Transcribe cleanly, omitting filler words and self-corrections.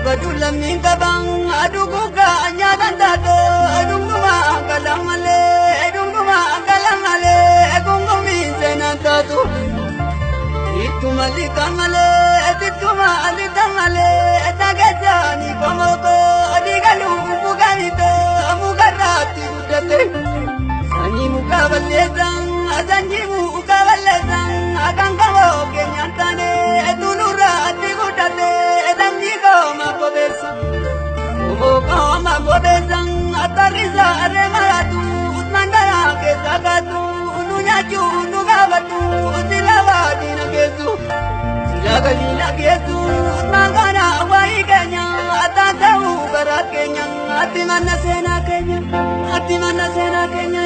Badu lammiin qaban aduu gogaa nyaatan taatoo dhunguma gala malee dhunguma gala malee gungumiin seenaan taatu. Ittuma lixa malee ittuma lixa malee dhagajaani komoko dhiigaluu mukaanitoo mukarraatti guddate. Sanyii muka balleessan sanyii muka balleessan kan qaboo keenyaan taane tulurraatti guddate sanyii kooma bobeessa. Kooma bobeessa attarrisa areemaraatu mandara keessa kaatu nu nyaachuu nu gaafatu sila baadina keessu. Sila galiina keessu mangana waayii keenya ataan ta'uu karaa keenya ati mana seenaa keenya ati mana seenaa keenya.